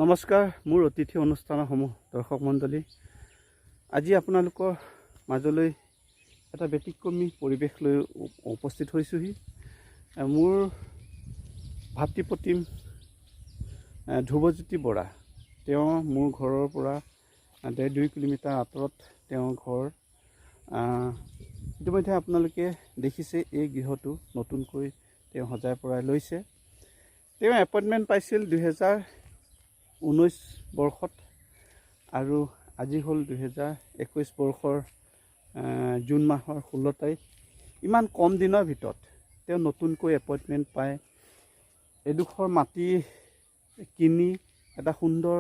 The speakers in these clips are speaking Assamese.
নমস্কাৰ, মোৰ অতিথি অনুষ্ঠানৰ সমূহ দৰ্শক মণ্ডলী। আজি আপোনালোকৰ মাজলৈ এটা ব্যতিক্ৰমী পৰিৱেশ লৈ উপস্থিত হৈছোঁহি। মোৰ ভাতৃপ্ৰতিম ধ্ৰুৱজ্যোতি বৰা, তেওঁ মোৰ ঘৰৰ পৰা 1.5-2 কিলোমিটাৰ আঁতৰত তেওঁৰ ঘৰ। ইতিমধ্যে আপোনালোকে দেখিছে, এই গৃহটো নতুনকৈ তেওঁ সজাই পৰাই লৈছে। তেওঁ এপইণ্টমেণ্ট পাইছিল 2019 বৰ্ষত আৰু আজি হ'ল 2021 বৰ্ষৰ জুন মাহৰ 16 তাৰিখ। ইমান কম দিনৰ ভিতৰত তেওঁ নতুনকৈ এপইণ্টমেণ্ট পাই এডোখৰ মাটি কিনি এটা সুন্দৰ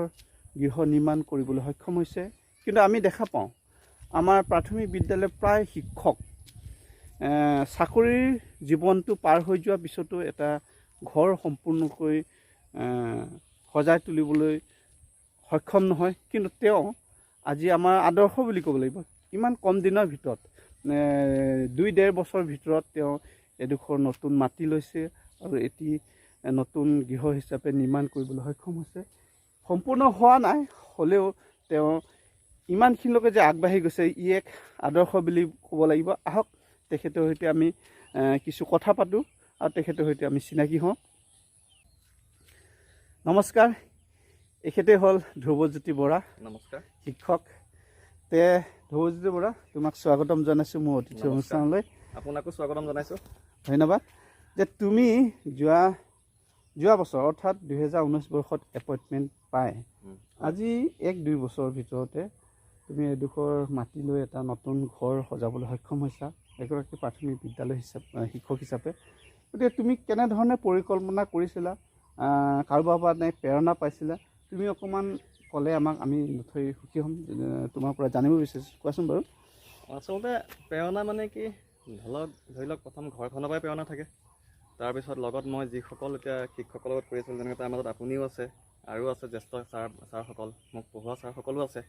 গৃহ নিৰ্মাণ কৰিবলৈ সক্ষম হৈছে। কিন্তু আমি দেখা পাওঁ, আমাৰ প্ৰাথমিক বিদ্যালয়ৰ প্ৰায় শিক্ষক চাকৰিৰ জীৱনটো পাৰ হৈ যোৱাৰ পিছতো এটা ঘৰ সম্পূৰ্ণকৈ সজাই তুলিবলৈ সক্ষম নহয়। কিন্তু তেওঁ আজি আমাৰ আদৰ্শ বুলি ক'ব লাগিব। ইমান কম দিনৰ ভিতৰত, 2-1.5 বছৰৰ ভিতৰত তেওঁ এডোখৰ নতুন মাটি লৈছে আৰু এটি নতুন গৃহ হিচাপে নিৰ্মাণ কৰিবলৈ সক্ষম হৈছে। সম্পূৰ্ণ হোৱা নাই, হ'লেও তেওঁ ইমানখিনিলৈকে যে আগবাঢ়ি গৈছে, ই এক আদৰ্শ বুলি ক'ব লাগিব। আহক, তেখেতৰ সৈতে আমি কিছু কথা পাতোঁ আৰু তেখেতৰ সৈতে আমি চিনাকি হওঁ। নমস্কাৰ, এখেতে হ'ল ধ্ৰুৱজ্যোতি বৰা। নমস্কাৰ। শিক্ষক। তে ধ্ৰুৱজ্যোতি বৰা, তোমাক স্বাগতম জনাইছোঁ মোৰ অতিথি নমস্কাৰ। অনুষ্ঠানলৈ। আপোনাকো স্বাগতম জনাইছোঁ। ধন্যবাদ। যে তুমি যোৱা যোৱা বছৰ, অৰ্থাৎ 2019 বৰ্ষত এপইণ্টমেণ্ট পাই আজি 1-2 বছৰৰ ভিতৰতে তুমি এডোখৰ মাটি লৈ এটা নতুন ঘৰ সজাবলৈ সক্ষম হৈছা, এগৰাকী প্ৰাথমিক বিদ্যালয় হিচাপে, শিক্ষক হিচাপে। গতিকে তুমি কেনেধৰণে পৰিকল্পনা কৰিছিলা, কাৰোবাৰ পৰা নে প্ৰেৰণা পাইছিলা, তুমি অকণমান ক'লে আমাক আমি নথৈ সুখী হ'ম। তোমাৰ পৰা জানিব বিচাৰিছোঁ, কোৱাচোন বাৰু। আচলতে প্ৰেৰণা মানে কি, ধৰি লওক প্ৰথম ঘৰখনৰ পৰাই প্ৰেৰণা থাকে। তাৰপিছত লগত মই যিসকল এতিয়া শিক্ষকৰ লগত কৰি আছিলোঁ, যেনেকৈ তাৰ মাজত আপুনিও আছে আৰু আছে জ্যেষ্ঠ ছাৰসকল, মোক পঢ়োৱা ছাৰসকলো আছে,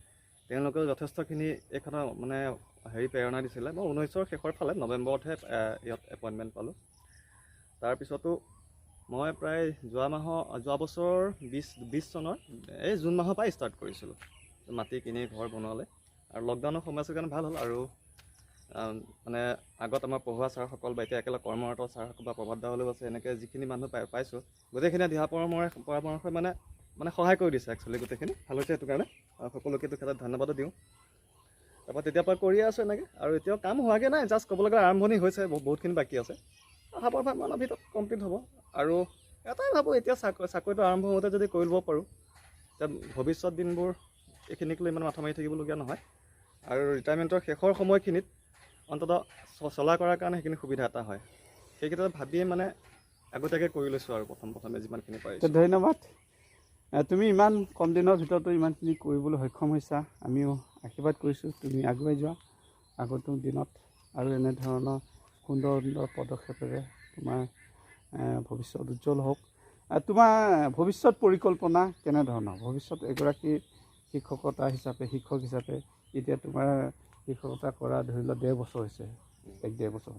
তেওঁলোকেও যথেষ্টখিনি এইখনৰ মানে হেৰি প্ৰেৰণা দিছিলে। মই 19ৰ শেষৰ ফালে নৱেম্বৰতহে ইয়াত এপইণ্টমেণ্ট পালোঁ। তাৰপিছতো মই প্ৰায় যোৱা মাহৰ, যোৱা বছৰৰ 2020 চনৰ এই জুন মাহৰ পৰাই ষ্টাৰ্ট কৰিছিলোঁ মাটি কিনি ঘৰ বনোৱালে। আৰু লকডাউনৰ সময় আছিল কাৰণে ভাল হ'ল। আৰু মানে আগত আমাৰ পঢ়োৱা ছাৰসকল বা এতিয়া একেলগে কৰ্মৰত ছাৰসকল বা প্ৰভাত দা হ'লেও আছে, এনেকৈ যিখিনি মানুহ পাইছোঁ, গোটেইখিনিয়ে দিহা পৰামৰ্শই মানে মানে সহায় কৰি দিছে। একচুৱেলি গোটেইখিনি ভাল হৈছে, সেইটো কাৰণে আৰু সকলোকে এইটো ক্ষেত্ৰত ধন্যবাদো দিওঁ। তাৰপৰা তেতিয়াৰ পৰা কৰিয়ে আছোঁ এনেকৈ আৰু এতিয়াও কাম হোৱাগৈ নাই, জাষ্ট ক'বলৈ গ'লে আৰম্ভণি হৈছে, বহুতখিনি বাকী আছে। অহা মানৰ ভিতৰত কমপ্লিট হ'ব। আৰু এটাই ভাবোঁ, এতিয়া চাকৰিটো আৰম্ভ হওঁতে যদি কৰি ল'ব পাৰোঁ, তেতিয়া ভৱিষ্যত দিনবোৰ এইখিনিক লৈ ইমান মাথা মাৰি থাকিবলগীয়া নহয় আৰু ৰিটায়াৰমেণ্টৰ শেষৰ সময়খিনিত অন্ততঃ চলা কৰাৰ কাৰণে সেইখিনি সুবিধা এটা হয়। সেইকেইটা ভাবিয়ে মানে আগতীয়াকৈ কৰি লৈছোঁ আৰু প্ৰথম প্ৰথমে যিমানখিনি পাৰিছোঁ। ধন্যবাদ। তুমি ইমান কম দিনৰ ভিতৰতো ইমানখিনি কৰিবলৈ সক্ষম হৈছা। আমিও আশীৰ্বাদ কৰিছোঁ, তুমি আগুৱাই যোৱা আগন্তুক দিনত আৰু এনেধৰণৰ সুন্দৰ সুন্দৰ পদক্ষেপেৰে তোমাৰ ভৱিষ্যত উজ্জ্বল হওক। তোমাৰ ভৱিষ্যত পৰিকল্পনা কেনেধৰণৰ? ভৱিষ্যত এগৰাকী শিক্ষকতা হিচাপে, শিক্ষক হিচাপে এতিয়া তোমাৰ শিক্ষকতা কৰা ধৰি লোৱা 1.5 বছৰ হৈছে, 1-1.5 বছৰ।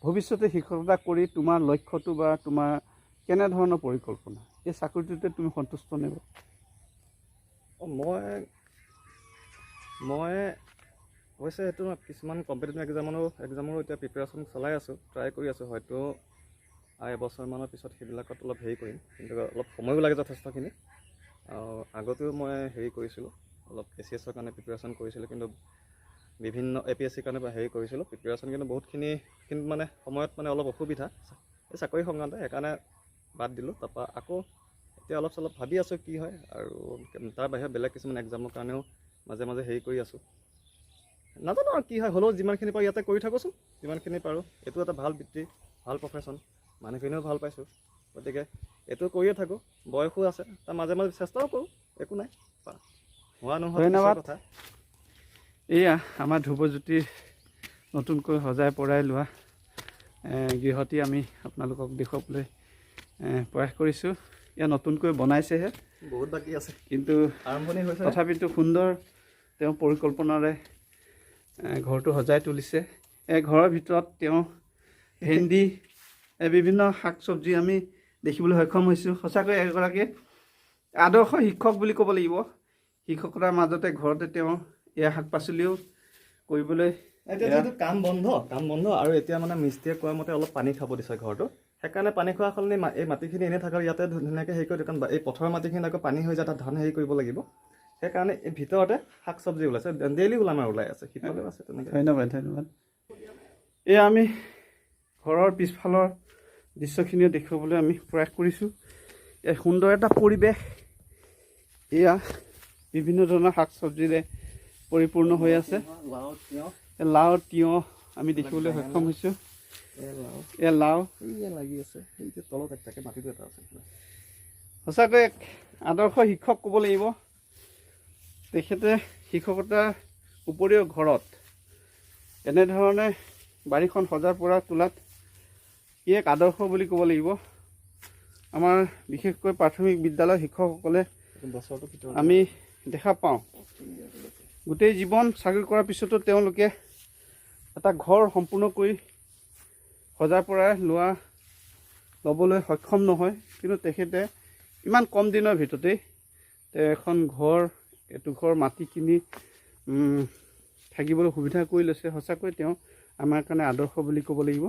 ভৱিষ্যতে শিক্ষকতা কৰি তোমাৰ লক্ষ্যটো বা তোমাৰ কেনেধৰণৰ পৰিকল্পনা? এই চাকৰিটোতে তুমি সন্তুষ্ট নে বাৰু? অঁ, মই অৱশ্যে সেইটো কিছুমান কম্পিটিটিভ এক্সামৰো এতিয়া প্ৰিপেৰেশ্যন চলাই আছোঁ, ট্ৰাই কৰি আছোঁ। হয়তো আৰু এবছৰমানৰ পিছত সেইবিলাকত অলপ হেৰি কৰিম, কিন্তু অলপ সময়ো লাগে যথেষ্টখিনি। আগতেও মই হেৰি কৰিছিলোঁ, অলপ এ চি এছৰ কাৰণে প্ৰিপেৰেশ্যন কৰিছিলোঁ, কিন্তু বিভিন্ন এ পি এছ চিৰ কাৰণে হেৰি কৰিছিলোঁ প্ৰিপেৰেশ্যন, কিন্তু বহুতখিনি কিন্তু মানে সময়ত মানে অলপ অসুবিধা এই চাকৰি সংক্ৰান্তে, সেইকাৰণে বাদ দিলোঁ। তাৰপৰা আকৌ এতিয়া অলপ চলপ ভাবি আছোঁ কি হয়। আৰু তাৰ বাহিৰে বেলেগ কিছুমান এক্সামৰ কাৰণেও মাজে মাজে হেৰি কৰি আছোঁ। নাজানো আৰু কি হয়, হ'লেও যিমানখিনি পাৰোঁ ইয়াতে কৰি থাকোঁচোন, যিমানখিনি পাৰোঁ। এইটো এটা ভাল বৃত্তি, ভাল প্ৰফেশ্যন, মানুহখিনিও ভাল পাইছোঁ, গতিকে এইটো কৰিয়ে থাকোঁ। বয়সো আছে, তাৰ মাজে মাজে চেষ্টাও কৰোঁ, একো নাই, হোৱা নোহোৱা ধন্যবাদ। কথা। এয়া আমাৰ ধ্ৰুৱজ্যোতি নতুনকৈ সজাই পৰাই লোৱা গৃহটি আমি আপোনালোকক দেখুৱাবলৈ প্ৰয়াস কৰিছোঁ। এয়া নতুনকৈ বনাইছেহে। বহুত বাকী আছে। কিন্তু আৰম্ভণি হৈছে। তথাপিতো সুন্দৰ তেওঁ পৰিকল্পনাৰে ঘৰটো সজাই তুলিছে। এই ঘৰৰ ভিতৰত তেওঁ ভেন্দি, বিভিন্ন শাক চব্জি আমি দেখিবলৈ সক্ষম হৈছোঁ। সঁচাকৈ এগৰাকী আদৰ্শ শিক্ষক বুলি ক'ব লাগিব। শিক্ষকতাৰ মাজতে ঘৰতে তেওঁ এয়া শাক পাচলিও কৰিবলৈ। এতিয়া যিহেতু কাম বন্ধ আৰু এতিয়া মানে মিস্ত্ৰীয়ে কোৱা মতে অলপ পানী খাব দিছে ঘৰটো। সেইকাৰণে পানী খোৱা সলনি এই মাটিখিনি এনেই থাকক, ইয়াতে ধুনীয়াকৈ হেৰি কৰি, কাৰণ এই পথাৰৰ মাটিখিনিত আকৌ পানী হৈ যায়, তাত ধান হেৰি কৰিব লাগিব। সেইকাৰণে এই ভিতৰতে শাক চব্জি ওলাইছে, ডেইলি আমাৰ ওলাই আছে, সিফালেও আছে তেনেকৈ। ধন্যবাদ, ধন্যবাদ। এয়া আমি ঘৰৰ পিছফালৰ দৃশ্যখিনিও দেখুৱাবলৈ আমি প্ৰয়াস কৰিছোঁ। এই সুন্দৰ এটা পৰিৱেশ, এয়া বিভিন্ন ধৰণৰ শাক চব্জিৰে পৰিপূৰ্ণ হৈ আছে। লাও, তিয়ঁহ। এই লাও, তিয়ঁহ আমি দেখিবলৈ সক্ষম হৈছোঁ। এই লাও। এয়া লাও। এইয়া লাগি আছে, এই যে তলত একটাকে মাটিটো এটা আছে। সঁচাকৈ এক আদৰ্শ শিক্ষক ক'ব লাগিব। তেখেতে শিক্ষকতাৰ উপৰিও ঘৰত এনেধৰণে বাৰীখন সজাই পৰা তোলাত ই এক আদৰ্শ বুলি ক'ব লাগিব। আমাৰ বিশেষকৈ প্ৰাথমিক বিদ্যালয়ৰ শিক্ষকসকলে বছৰটোৰ ভিতৰত আমি দেখা পাওঁ, গোটেই জীৱন চাকৰি কৰাৰ পিছতো তেওঁলোকে এটা ঘৰ সম্পূৰ্ণ কৰি সজাই পৰাই ল'বলৈ সক্ষম নহয়। কিন্তু তেখেতে ইমান কম দিনৰ ভিতৰতেই তেওঁ এখন ঘৰ, এডোখৰ মাটি কিনি থাকিবলৈ সুবিধা কৰি লৈছে। সঁচাকৈ তেওঁ আমাৰ কাৰণে আদৰ্শ বুলি ক'ব লাগিব।